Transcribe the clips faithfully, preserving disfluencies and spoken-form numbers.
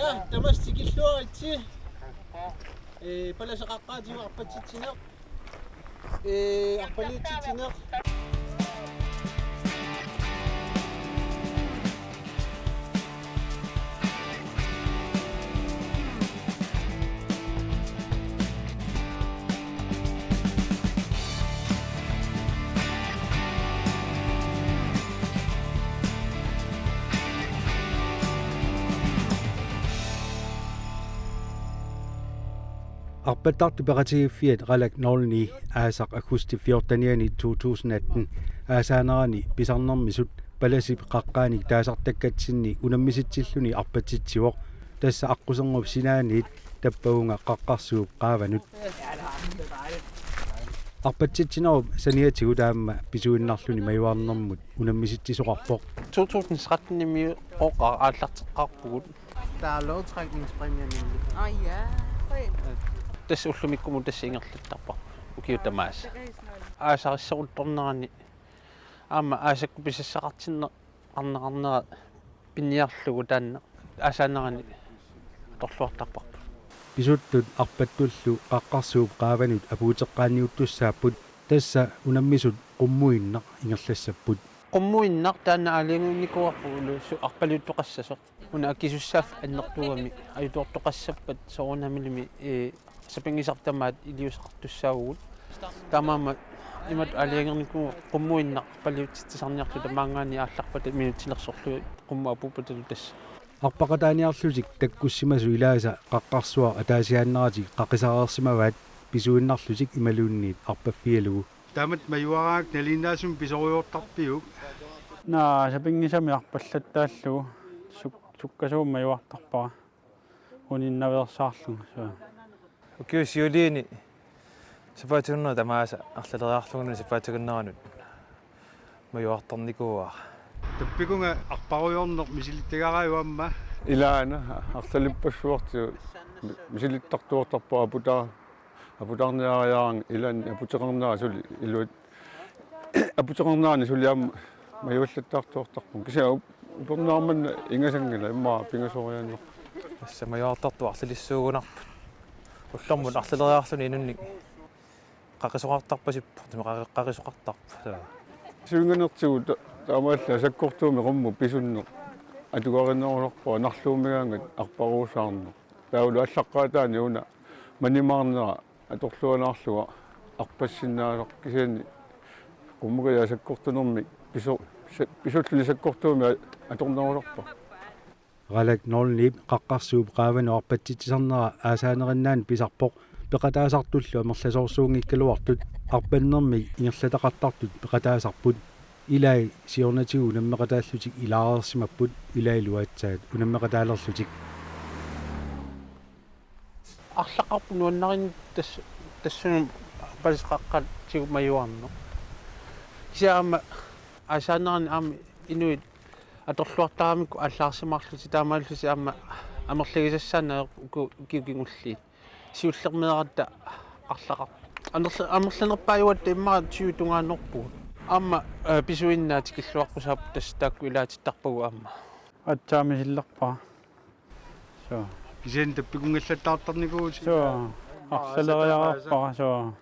Tamassi tikilluaritsi. Ee, palaseqaqqaatigut arpatsitsineq. Ee, arpaliutsitsineq. Arpattartut Peqatigiiffiat Qalak nul ni aasaq aggustip fjortenianni to tusind atten aasaanerani pisarnermisut palasip qaqqaanik taasartakkatsinni unammisitsilluni arpatsitsivoq, tassa aqqusernup sinaaniit tappavunga qaqqarsuup qaavanut. Arpatsitsinerup saniatigut aamma pisuinnarluni majuarnermut unammisitsisoqarpoq. To tusind tretten-imi oqa aallarteqqaarpugut. Der er lodtrækningspræmie nemlig. Åh ja, for en. Tassa ullumikkumut tassa ingerlattarparput ukiut tamaasa. Aasarissoruttornerani aamma aasakkut pisassaqartinneqarneqarnera piniarlugu taanna aasaanerani atorluartarparput. Pisuttut arpattullu qaqqarsuup qaavanut apuuteqqaanniuttussaapput, tassa unammisut Qummuinnaq ingerlassapput. Qummuinnaq taanna aalajangiunnikuuarput ulussu arpaliuttoqassasoq. Una akisussaaffik annertuugami ajutoortoqassappat soorunamilimi, ee, sapinngisaq tamaat iliuuseqartussaavugut. Taamaammat imatut aalajangernikuuvoq Qummuinnaq arpaliutsitsisarniarluta maanngaanniit aallarpata minutsilersorlugit qummut apuuppatalu tassa. Arpaqataaniarlutik takkussimasut ilaasa qaqqarsuaq ataasiaannaratik qaqisareersimavaat pisuinnarlutik imaluunniit arpaffigalugu. Taamatut majuaraangakku naliinnaasumik pisorujoortarpiuk? Naa, sapinngisamik arpallattaallugu suk-, sukkasuumik majuartarpara uninnaveersaarlunga, suu. Ukiup siuliini sapaatip akunnera tamaasa arlaleriarlunga sapaatip akunneranut majuartarnikuuara. Tappikunga arparujoorneq misilittagarajuk aamma? Ilaana arlalippassuartigut misilittartuartarpara aputaa-, aputaarniariaraangat ilaanni aputeqarnera suli iluat-, aputeqarnerani suli aamma majuallattaartuartarpunga. Kisianni up-, upernaaq manna ingasanngilaq immaqa pingasoriaanneq. Tassa majuartartut arlalissuugunarput. Ullormut arlaleriarluni inunnik qaqisoqartarpasippoq, tumi qaqi-, qaqisoqartarpoq. Suu. Sivinganertigut ta-, taamaallaat sakkortuumik qummut pisunneq atugarinerusarpara narluummigaangat arparuusaarneq. Taavalu aallaqqaataani una manimaarnera atorlualaarlunga arpassinnaasarpoq, kisianni qummukajaaq sakkortunermik piso-, sa-, pisulluni sakkortuumik a-, atornerusarpara. Qalak nul ni-p qaqqarsuup qaavanut arpatsitsisarnera aasaaneriinnaanni pisarpoq, peqataasartullu amerlasoorsuunngikkaluartut arpannermik ingerlataqartartut peqataasarput. Ilai siornatigut unammeqataallutik ilaareersimapput, ilailu aatsaat unammeqataalerlutik. Arlaqarpoq nuannarinni tas-, tassunga palaseqaqqaatigut majuarneq. Kisianni aamma aasaanerani aamma inuit atorluartaramikku aallaarsimaarlutik taamaallutik aamma amerligisassaannaavoq uku-, ukiut kingulliit. Siullermeeratta arlaqarpoq. Amerla-, amerlanerpaajugatta immaqa tyve tungaannerpugut. Aamma, ee, pisuinnaat tikilluaqqusaapput tassa taakku ilaatittarpagut aamma. Aatsaat misillerpara. Suu. Kisianni tappikunngillattaartarnikuuvutit. Suu. Arlaleriarpara, suu.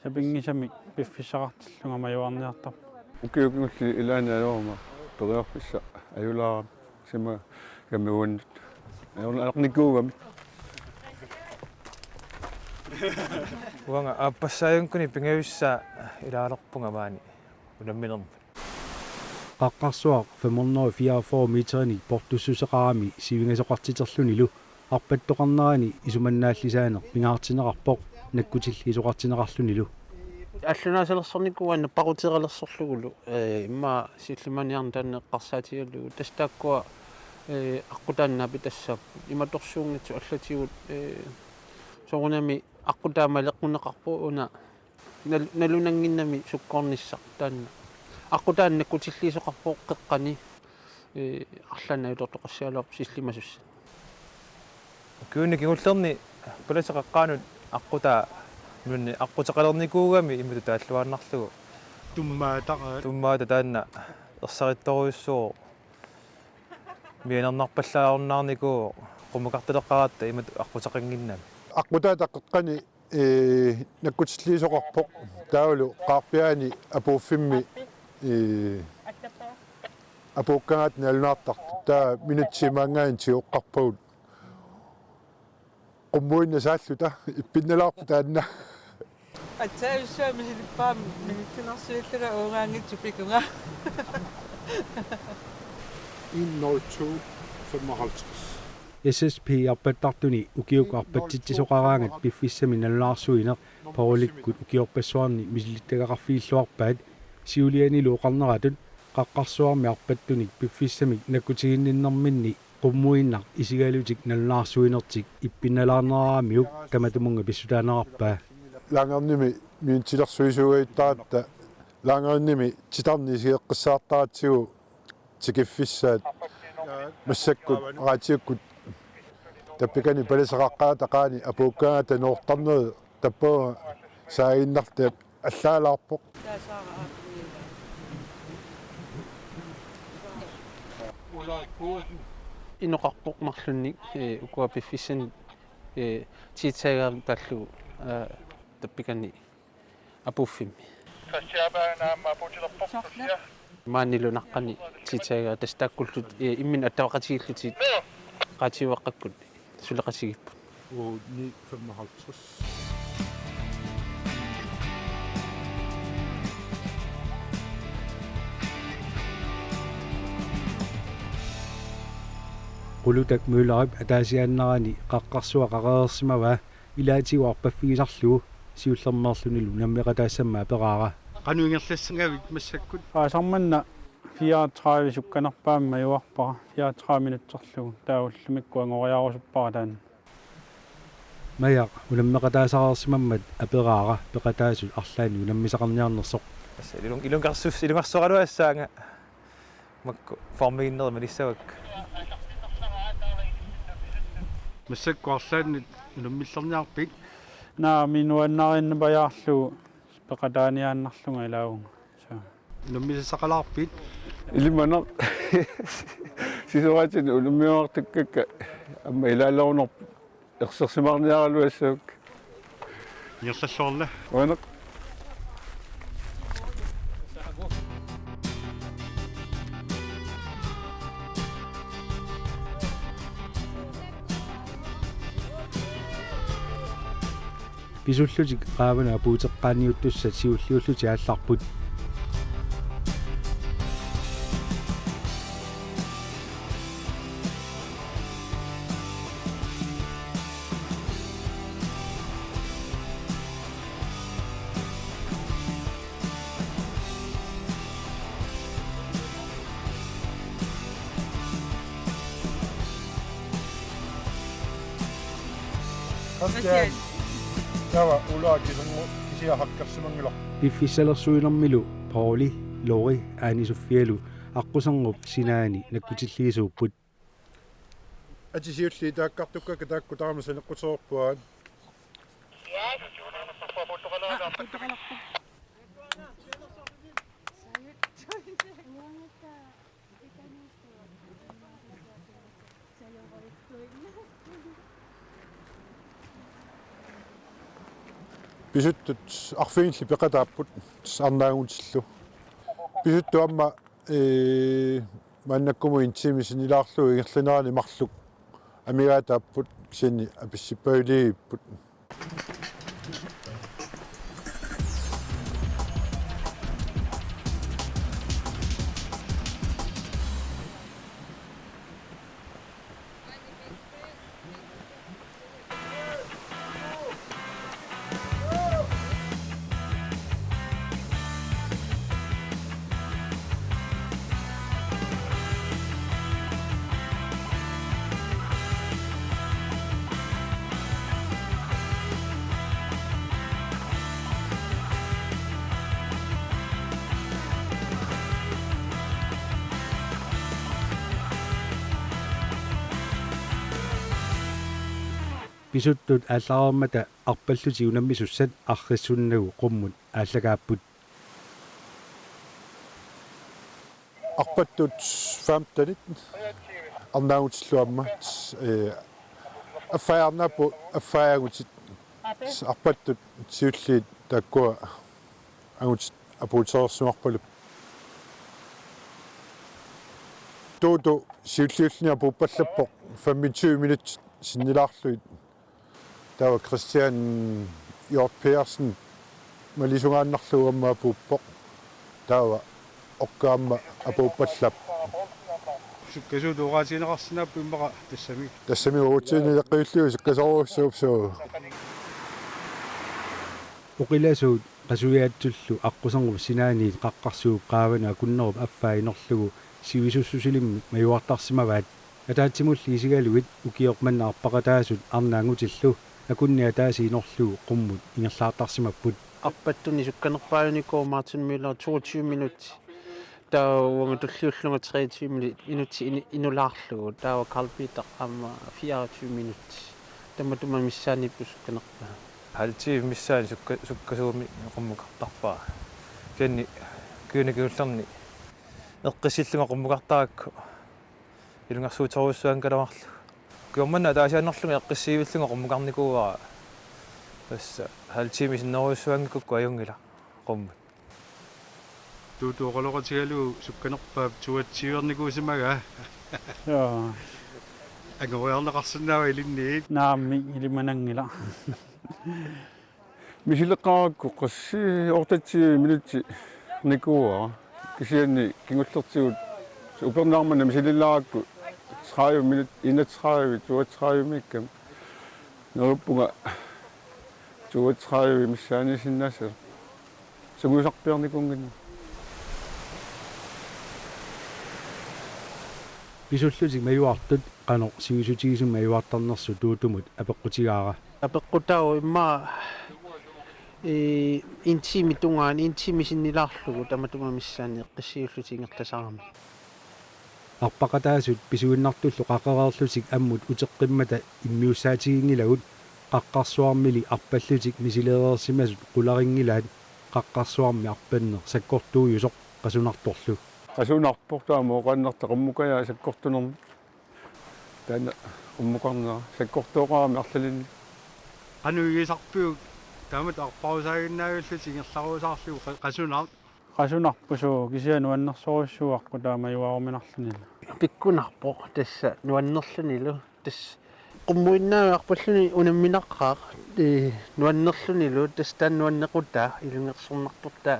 Sapinngisamik piffissaqartillunga majuarniartarpoq. Ukiut kingulliit ilaanni ajorama periarfissaq ajulaarama, simagami uannut ajornarnikuugami. Uanga aappassaajunngikkunik pingajussaa ilaalerpunga maani unamminermi. Qaqqarsuaq fem hundrede og fireogfyrre meterinik portussuseqarami sivingasoqartiterlunilu arpattoqarnerani isumannaallisaaneq pingaartinneqarpoq nakkutilliisoqartinneqarlunilu. Allunaasalersornikuuara nappaquteeralersorlugulu, ee, immaqa sillimaniarneq taanna eqqarsaatigalugu. Tassa taakkua, ee, aqqutaani naapitassaapput. Imatorsuunngitsut allatigut, ee, soorunami aqqutaa maleqquneqarpoq una nal-, nalunannginnami sukkornissaq taanna. Aqqutaani nakkutilliisoqarpoq qeqqani, ee, arlaannik ajutoortoqassagaluarpoq sillimasussat. Ukiuni kingullerni palaseqaqqaanut aqqutaa nunni aqquteqalernikuugami imatut taalluaannarlugu. Tummaatara. Tummaata taanna ersarittorujussuuvoq. Mianernarpallaarunnaarnikuuvoq. Qummukartaleqqaaratta imatut aqqutaqannginnami. Aqqutaata qeqqani, ee, nakkutilliisoqarpoq taavalu qaarpiaani apuuffimmi, ee, apuukkagaat nalunaartartut taava minutsit maanngaanniit tigoqqaarpagut. Qummuinnaq saalluta ippinnalaarpoq taanna. Atsaavissuaq misilippaam minutsinarsuillunga uungaanngitsoq pikunga. En nul to femoghalvtreds. S S P arpattartuni ukiukkut arpatsitsisoqaraangat piffissami nalunaarsuineq Paulikkut ukiorpassuarni misilittagaqarfigilluarpaat siulianilu oqarneratut qaqqarsuarmi arpattunik piffissamik nakkutiginninnerminni qummuinnaq isigalutik nalunaarsuinertik ippinnalaarneraramiuk tamatumunnga pissutaanerarpaa. Laangernimi minutsillersuisuugajuttaratta laangernimi titarneq isigeqqissaartaratsigu tikiffissaat massakkut raatiukkut tappikani palisaqaqqaata qaani apuukkagaata noortarnerit tappavunga saaginnartut allaalaarpoq. Inoqarpoq marlunnik, ee, ukua piffissanik, ee, tiitsaagaam tallu, ee, tappikani apuuffimmi. Maanilu naqqani tiitsaagaat tassa taakkullutik, ee, imminnut attaveqatigiillutik qaatiuaqqakkut suleqatigiipput. Uunni femoghalvtreds. Qulutak Møllerip ataasiaannarani qaqqarsuaq qaqereersimavaa ilaatigut arpaffigisarlugu siullermeerlunilu unammeqataassammat aperaara. Qanoq ingerlassagavit massakkut? Aasaq manna fireogtredive sukkanerpaamik majuarpara, fireogtredive minutserlugu taava ullumikkut angoriarusuppara taanna. Majaq unammeqataasareersimammat aperaara peqataasut arlaannik unammisaqarniarnersoq. Tassa ilun-, ilungersus-, ilungersoraluassaanga. Makku formiginneri manissavakka. Massakkut arlaannut unammillerniarpit? Naamik, nuannariinnapajaarlugu peqataaniaannarlunga ilaavunga. Suu. Unammisaqalaarpit? Ilimanaq. Sisoraatit unammiuartukkakka aamma ilaalerunarpoq. Ersersimaarniaraluassaaq. Ingerlalluarla. Uaneq. Pisullutik qaavanut apuuteqqaanniuttussat siulliullutik aallarput. Bastian. Taava Ulla kisianni, kisianni hakkersimanngilaq. Piffissalersuinermilu Pauli, Lori, Aani Sofialu aqqusernup sinaani nakkutilliisuupput. Atit siulliit taakkartukkakka taakku taama saneqqutereerput aat. Pisuttut arfinillit peqataapput arnaanngutillu. Pisuttut aamma, ee, maannakkumut en time sinnilaarlugu ingerlanerani marluk amigaataapput, kisianni apissippaviliivipput. Pisuttut aallareermata arpallutik unammisussat arriitsunnagu qummut aallakaapput. Arpattut femtenit arnaanngutillu aamma, ee, Affaajarnaapput affaajaangutit arpattut siulliit taakkua angutit apuutereersimarpaluk. Tuutu siulliulluni apuuppallappoq femogtyve minutsit sinnilaarlugit. Taava Christian Hjort Pedersen malisungaannarlugu aamma apuuppoq. Taava oqqaamma apuuppallappoq. Sukkasuut oqaatigineqarsinnaapput immaqa tassami. Tassami uatsiineqqiullu sukkasoorujussuuvoq. Oqilasuut qasujaatsullu aqqusernup sinaaniit qaqqarsuup qaavanut akunnerup affaa inorlugu sivisussusilimmik majuartarsimavaat. Ataatsimulli isigalugit ukioq manna arpaqataasut arnaanngutillu akunneq ataaseq inorlugu qummut ingerlaartarsimapput. Arpattuni sukkanerpaajunikuuvoq Martin Møller toogtyve minut. Taava uanga tulliullunga treogtyve minut, minut inu-, inulaarlugu. Taava Carl Peter aamma fireogtyve minut. Tamatuma missaaniipput sukkanerpaat. Halv time missaani sukka-, sukkasuumik qummukartarpara. Kisianni ukiuni kingullerni eqqissillunga qummukartarakku ilungersuuterujussuanngikkaluarlugu. Ukioq manna ataasiinnarlunga eqqissivillunga qummukarnikuuara. Tassa halv time sinnerujussuanngikkukkit ajunngilaq qummut. Tuutu oqaloqatigalugu sukkanerpaap toogtyvernikuusimagaa. Joo. Angoriarneqarsinnaava ilinniit? Naamik, ilimananngilaq. Misileqqaarakku qassit otteogtyve minutsit nikuuara. Kisianni kingullertigut upernaaq manna misilillaarakku tredive minut, enogtredive, toogtredivemiikkami. Neriuppunga toogtredive missaaniisinnaassasoq. Sungiusarpiarnikuunnginnama. Pisullutik majuartut qanoq sivisutigisumik majuartarnersut Tuutumut apeqqutigaara. Apeqqutaavoq immaqa, ee, en time tungaanut, en time sinnilaarlugu tamatuma missaani eqqissivillutik ingerlasarami. Arpaqataasut pisuinnartullu qaqereerlutik ammut uteqqimmata immiussaatiginngilagut, qaqqarsuarmili arpallutik misileereersimasut qularinngilaat, qaqqarsuarmi arpanneq sakkortuujusoq qasunartorlu. Qasunarpoq taama oqaannartoq qummukajaa sakkortunermik. Taanna qummukarnera sakkortooqarami arlalinnik. Qanoq igisarpiuk taamatut arparusaaginnaavillutit ingerlarusaarlugu qa-, qasunaq? Qasunarpoq suu, kisianni nuannersorujussuuvoq taama majuaruminarlunilu. Pikkunarpoq tassa nuannerlunilu. Tassa qummuinnaaviarpalluni unamminaqaaq, ee, nuannerlunilu, tassa taanna nuannequtaa ilungersornartortaa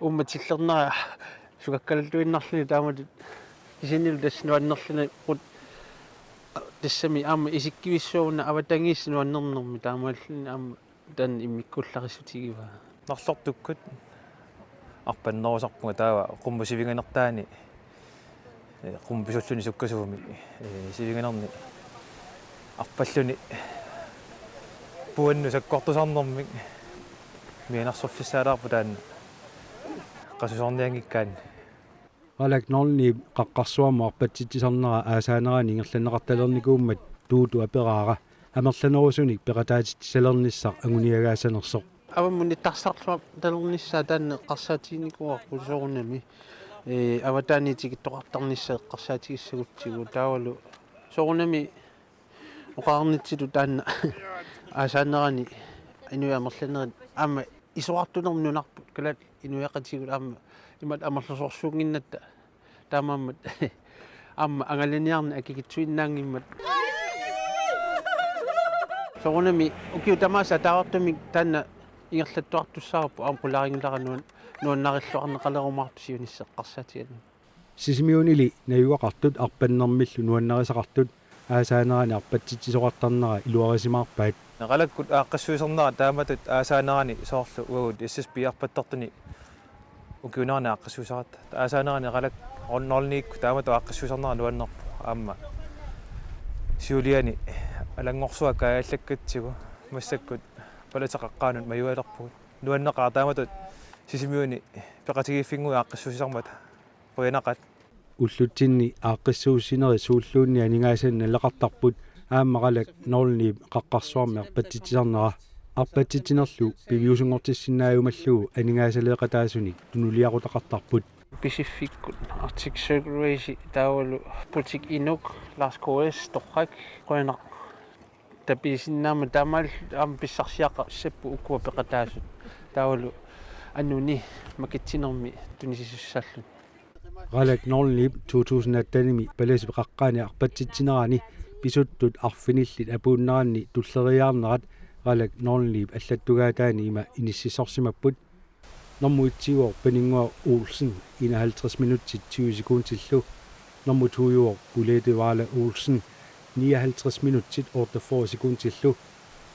uummatillernera sukakkaluttuinnarluni taamatut kisiannilu tassa nuannerluni qut-, tassami aamma isikkivissuaq una avatangiisit nuannernermi taamaalilluni aamma taanna immikkuullarissutigivaat. Marlortukkut arpannerusarpunga taava qummut sivinganertaani, ee, qummut pisulluni sukkasuumik, ee, sivinganerni arpalluni puannut sakkortusarnermik mianersorfissaalaarpoq taanna qasusarnianngikkaanni. Qalak nul ni qaqqarsuarmut arpatsitsisarnera aasaanerani ingerlanneqartalernikuummat Tuutu aperaara amerlanerusunik peqataatitsisalernissaq anguniagaassanersoq. Avammut nittarsarluartalernissaa taanna eqqarsaatiginikuuarput soorunami. Ee, avataaniit tikittoqartarnissaa eqqarsaatigissagutsigu taavalu soorunami oqarnitsilu taanna aasaanerani inuit amerlanerit aamma isorartunermut nunarput kalaallit inuiaqatigiit aamma imatut amerlasoorsuunnginnatta taamaammat aamma angalaniarneq akikitsuinnaanngimmat. Soorunami ukiut tamaasa ataavartumik taanna ingerlattuartussaavoq aamma qularinngilara nuan-, nuannarilluarneqalerumaartoq siunissaq eqqarsaatigalugu. Sisimiunili najugaqartut arpannermillu nuannarisaqartut aasaanerani arpatsitsisoqartarnera iluarisimaarpaat. Qalakkut aaqqissuisarnera taamatut aasaanerani soorlu uagut S S P arpattartuni ukiunerani aaqqissuisaratta. Aasaanerani Qalak nul ni-kkut taamatut aaqqissuisarnera nuannerpoq aamma siuliani alanngorsuaq kaajallakkatsigu massakkut palateqaqqaanut majualerpugut. Nuanneqaaq taamatut Sisimiuni peqatigiiffinnguit aaqqissuisarmata. Qujanaqaat. Ullutsinni aaqqissuussinerit suulluunniit aningaasanik naleqartarput aamma Qalak nul ni-p qaqqarsuarmi arpatsitsisarnera. Arpatsitsinerlu piviusunngortissinnaajumallugu aningaasaleeqataasunik tunuliaqutaqartarput. Pacific-kut Arctic Circle Race taavalu Baltic Inuk, Lars K S, torrak, qujanaq. Tapiisinnaammat taamaalillutik aamma pissarsiaqassapput ukua peqataasut. Taavalu anuni makitsinermi tunisisussalluni. Qalak Nordenliip to tusind attenimi palasi qaqqaani arpatsitsinerani pisuttut arfinillit apuunneranni tulleriiaarnerat Qalak Nordenliip allattugaataani ima inississorsimapput. Nummer et-iuvoq Paninnguaq Olsen, enoghalvtreds minutsit tyve sekundillu. Nummer to-iuvoq Bolette Waala Olsen, nioghalvtreds minutsit otteogfyrre sekundillu.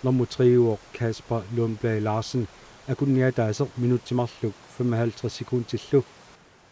Nummer tre-iuvoq Kasper Lundblad Larsen, akunniataaseq minutsit marluk femoghalvtreds sekundillu.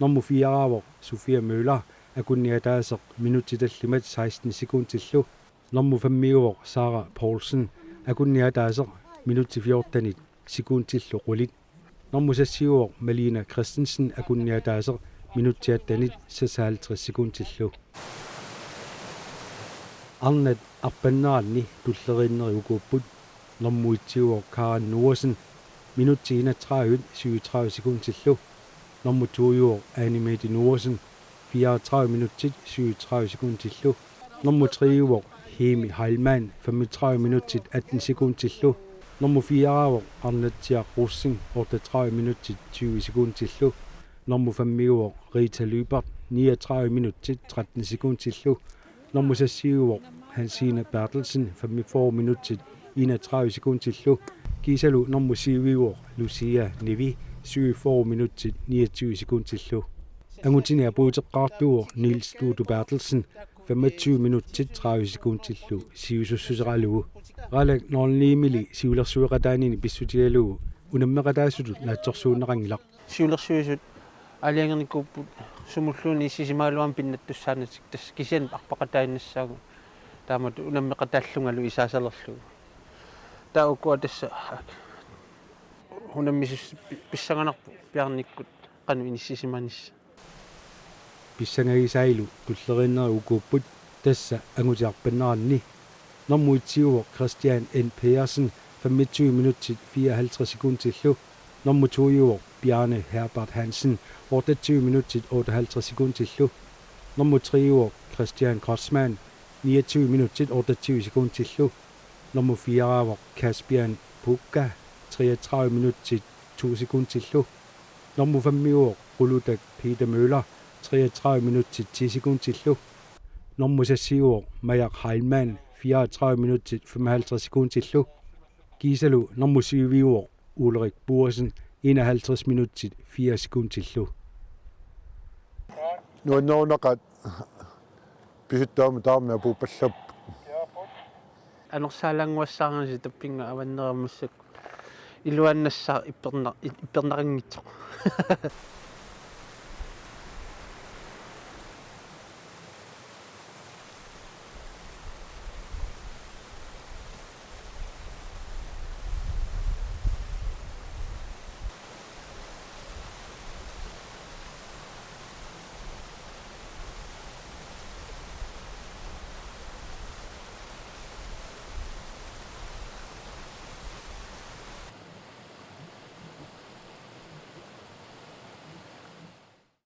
Nummer fire-iuvoq Sofia Møller, akunniataaseq minutsit tallimat seksten sekundillu. Nummer fem-iuvoq Sara Poulsen, akunniataaseq minutsit fjortenit sekundillu qulit. Nummer seks-iuvoq Malene Christensen, akunniataaseq minutsit attenit seksoghalvtreds sekundillu. Arnat arpanneranni tulleriinneri ukuupput. Nummer et-iuvoq Karen Noersen, minutsit enogtredive syvogtredive sekundillu. Nummer to-iuvoq Anne Mette Noersen, fireogtredive minutsit syvogtredive sekundillu. Nummer tre-iuvoq Hemi Heilmann, femogtredive minutsit atten sekundillu. Nummer fire-iuvoq Arnatsiaq Rosing, otteogtredive minutsit tyve sekundillu. Nummer fem-iuvoq Rita Lyberth, niogtredive minutsit tretten sekundillu. Nummer seks-iuvoq Hansine Berthelsen, femogfyrre minutsit enogtredive sekundillu. Kiisalu nummer syv-iuvoq Lucia Nevi, syvogfyrre minutsit niogtyve sekundillu. Angutini apuuteqqaartuuvoq Niels Dudu Berthelsen, femogtyve minutsit tredive sekundillu sivisussuseralugu. Qalak Nordenliimili siulersueqataanini pissutigalugu unammeqataasutut naatsorsuunneqanngilaq. Siulersuisut aalajangernikuupput sumulluunniit issisimagaluarmat pinnattussaanatik, tassa kisianni arpaqataannassaagut taamatut unammeqataallungalu isaasalerlugu. Taava ukua tassa unammisussapput, pissanganarpoq Bjarnikkut qanoq inissisimanissaq. Pissangagisailu tulleriinneri ukuupput, tassa angutit arpanneranni. Nummer et-iuvoq Christian N. Pedersen, femogtyve minutsit fireoghalvtreds sekundillu. Nummer to-iuvoq Bjarne Herbert Hansen, otteogtyve minutsit otteoghalvtreds sekundillu. Nummer tre-iuvoq Christian Kreutzmann, niogtyve minutsit otteogtyve sekundillu. Nummer fire-iuvoq Caspian Pukka, treogtredive minutsit to sekundillu. Nummer fem-iuvoq Qulutak Peter Møller, treogtredive minutsit ti sekundillu. Nummer seks-iuvoq Majak Heilmann, fireogtredive minutsit femoghalvtreds sekundillu. Kiisalu nummer syv-iuvoq Ulrik Boersen, enoghalvtreds minutsit fire sekundillu. Nuannerunaqaaq, pisuttuamik tamarmik apuuppallapput. Anersaalaannguassaaramik tappinga avanneramassak iluaannassaaq ipperna-, ipperneqanngitsoq.